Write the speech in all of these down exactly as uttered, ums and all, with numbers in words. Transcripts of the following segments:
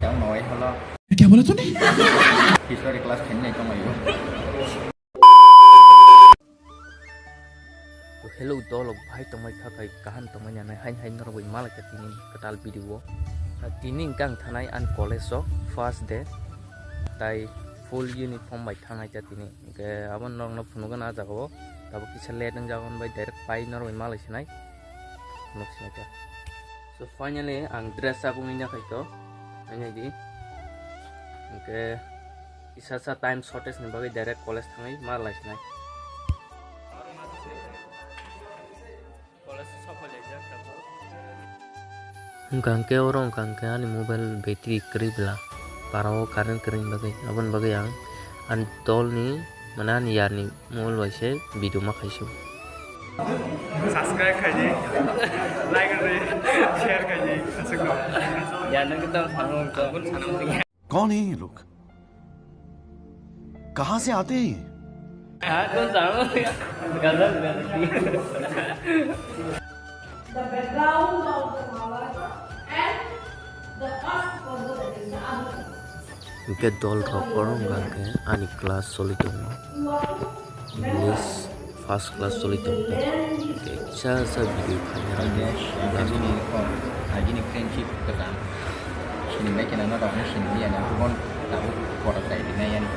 Ang noi holo. Kya bola tune? History class khainai tonglaio. To hello dolok bhai tongmai kha khai kaham tongmani anai hain hain norok bai malai kha tini kwtal video o. Ah, tini hwnkhe ang thanai ani college o first day tai full uniform bai thangnai kha tini hwnkhe abo norok no phunukgwi na jaga o tabuk kisa late wngjago hwnbai direct pai norok bai malai sinai phunuk sinai kha. So finally ang dress up wngwi nakhai to nainai di hwnkhe. Kisa sa time shortage ni bagwi direct college thangwi ma lai sinai. College sophai laijak tabuk. Hwnkha hwnkhe oro hwnkha hwnkhe ani mobile battery kwrwi bwla para o current kwrwini bagwi aboni bagwi ang ani dol ni mane ani yar ni mobile bai se video ma khaisio. Subscribe khaidi, like rwdi, share khaidi, aswk no. Ya nang kita sama sama pun sana mungkin. कौन है ये लोग? कहाँ से आते हैं ये? The background of the Mahabharata and the first Pandava is the Abhidhamma. Hwnkhe dol rok oro wngkha hwnkhe ani class choli tongo. English first class choli tongkha. Kisa sa video khaina rwdi. Agini friendship kwcham. Sini bai kena no rok ni sini ya na bon tabuk photo sai di na ya ni.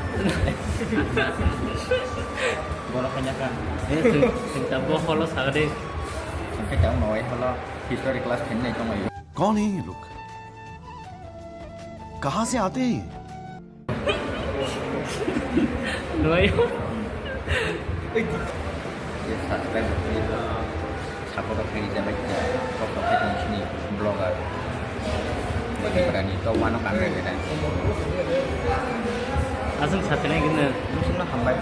Bono kanya kan. Eh, sing tabuk holo sagade. Sampai tahu no holo history class khainai tonglaio. कौन है ये लोग? कहाँ से आते हैं ये? Subscribe rok khaidi, support rok khaidi, jabai khe kok kok khe tong sini vlogger. Bagi berani kau mano kan beda. Asal satu lagi nih. Musim lah hambai.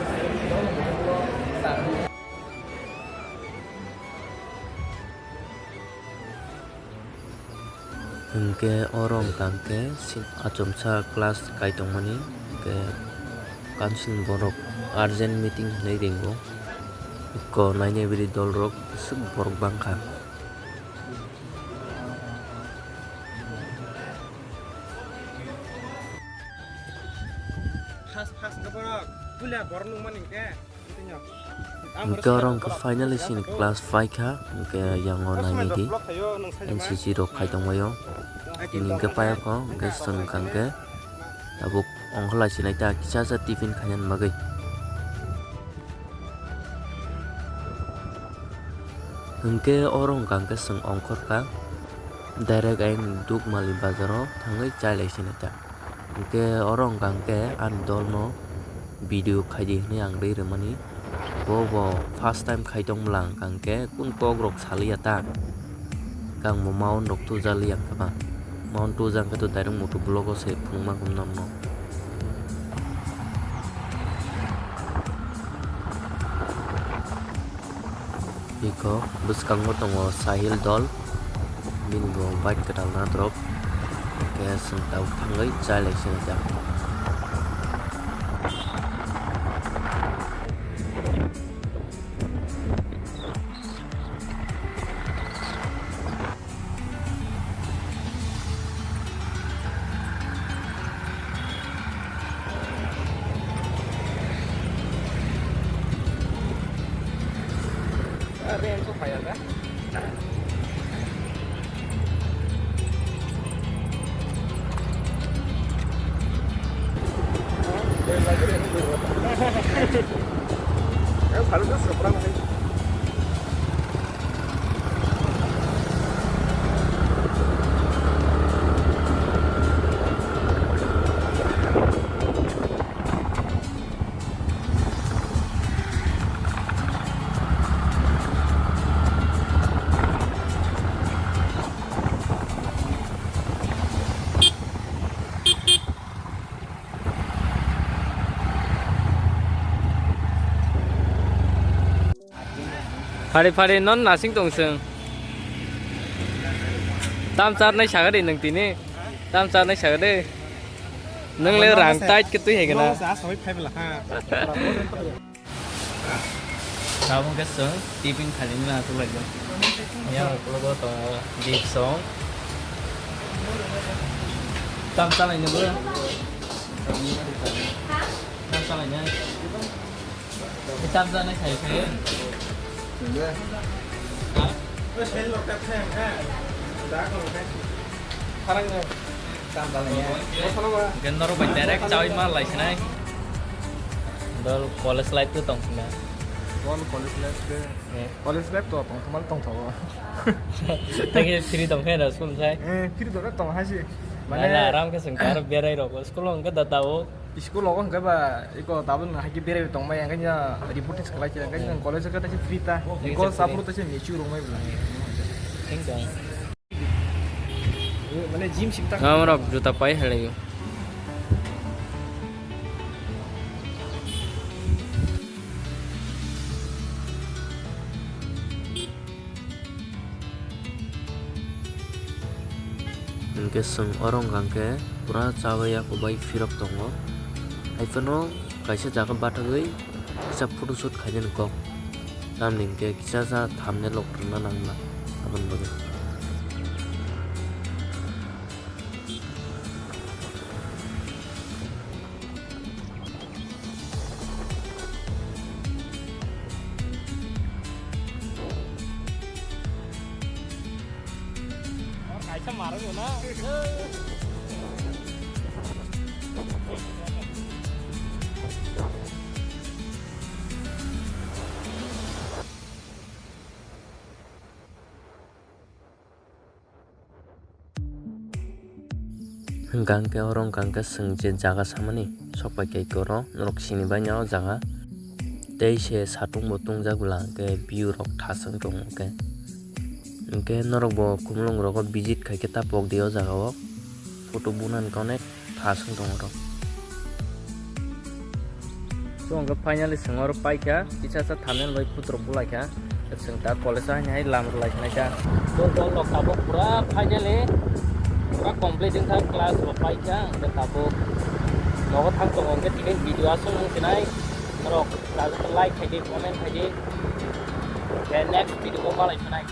Hwnkhe oro wngkha hwnkhe si-, achomsa class kai tongmani, hwnkhe council borok urgent meeting hinwi ringo. Eko nainai bwrwi dolrok bwswk borok bangkha. Fast, fast khe borok, puila borok nungmani hwnkhe. Hwnkhe oro hwnkhe finally chini class phaikha, hwnkhe yango nainai di N C C rok khai tongbaio. Tini hwnkhe payokho, hwnkhe chwng wngkha hwnkhe tabuk ongkholai sinai ta kisa sa tiffin khainani bagwi. Hwnkhe oro wngkha hwnkhe chwng ongkhorkha, direct ayang Dukmali bazaro thangwi chailai sinai ta. Hwnkhe oro wngkha hwnkhe ani dolno video khaidi hinwi ang rwi rwmani. Bo bo first time khai tong bwla wngkha hwnkhe kunu kok rok saliya ta. Kang bo mount rok tuja liya wngkha ba. Mount tuja wngkha to direct moto vlog o se phunukma khe norno. Eko bwskango tongo Sahil dol, bini bo bike kwtal nadrop, hwnkhe chwng tabuk thangwi chai lai sinijak. Phari phari non nasing tong chwng. Tam charnai sagadi nwng tini. Tam charnai sagadi. Nwng le rang tait khe twi hai gana. Tabuk khe chwng tiffin khainani na aswk lai. Yang ukologo tongo dip song. Tam salai nabo. Tam salai na. Tam salai na sai sai. Tam salai na. Gendor bai direct chawi ma lai sinai. Dol college life tu tong sina. Dol college life tu. Eh. College life to tong tong tong tong. Thank you, free tong khe da school sai. Eh, free to tong hai si. Mane aram khe sengkar berai rok school hwnkhe da tao. School logo hwnkhe ba iko tabuk hai khe berai tong mai hwnkhe ya report is khlai khe hwnkhe college khe ta free ta. Because free. Sapro ta se mature rok mai bla. Thank you. Mane gym sim ta. Amrok juta pai halai. Hingke chwng oro wngkha khe pura chabai ya kwbai phirok tongo. Haiphano kaisa jaga bathagwi kisa photoshoot khainani kok. Tamni hingke kisa sa thumbnail rok rwna nangla aboni bagwi. Kaisa marwk na. Hwnkha hwnkhe oro wngkha hwnkhe chwng je jaga samani sokpai khe oro norok sinibaino o jaga tei se satung bo tungjak bwla hwnkhe view rok thaswng tongo hwnkhe hwnkhe norok bo khumlung rogo visit khaikhe ta pokdi o jaga o photo bunani khe onek. Thaswng tongo rok. So, hwnkhe finally chwng oro paikha, kisa sa thumbnail bai photo rok bulaikha. Chwng ta college o haino hai lama rwlai khwlaikha. So, so, nok tabuk pura finally pura complete wngkha, class rok paikha, hwnkhe tabuk nogo thang tongo, hwnkhe tini video aswk wng khe nai norok like khaidi, comment khaidi, hwnkhe next video o malai khwnai.